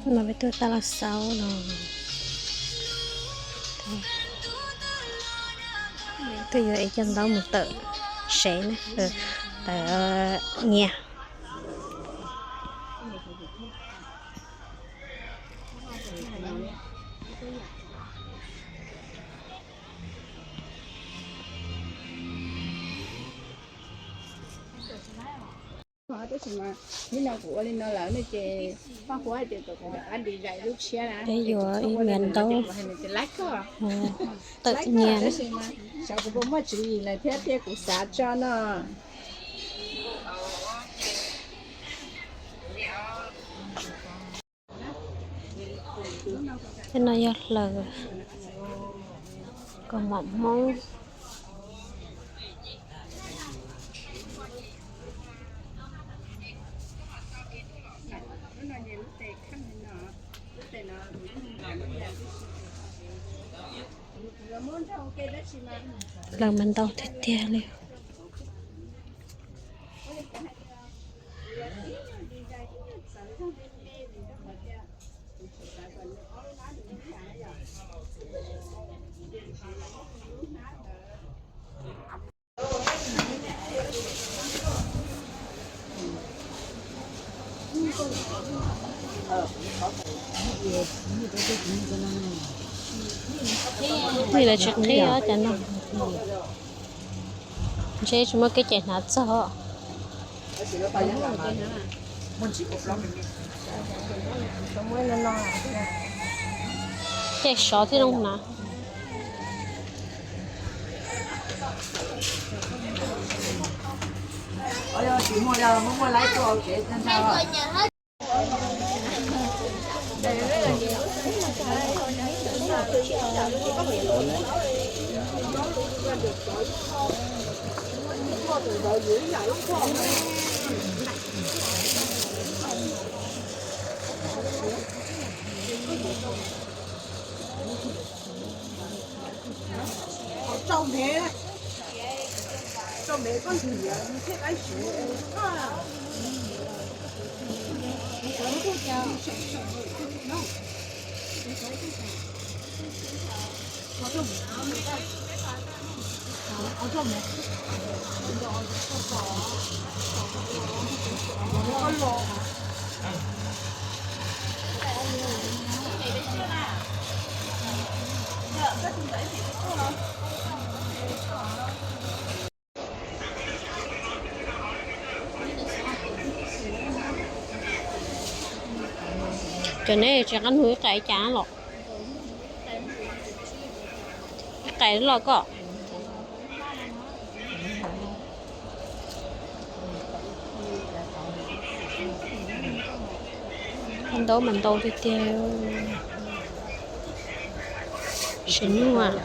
No peb tuaj tab laj xauv no, twb yuav ib co ntaub mus tawm sev na, tawm nyias. Tab sis mas hnub no kuv ua li no lawm ne ces paj huab hais tias kom kuv rov qab di zais lub tshiab na, peb yuav ib miav ntaub tawm nyias. Tab sis mas xyov kuv puas muaj tswv yim lawm thiab tiag kuv xav tso no. Tej no yog hlaws kaus mom Hmoob. Hlaws mas ntau tiag tiag li. Nim lawv tsis qhib os cov no. Ntshe tsis muaj kev cai hnav txog. Tej sov thiab zoo na. Cov neb tsis qab nug ib qais cas los? Ib qais los koj. Ntaub mas ntau tiag tiag. Tsis muaj.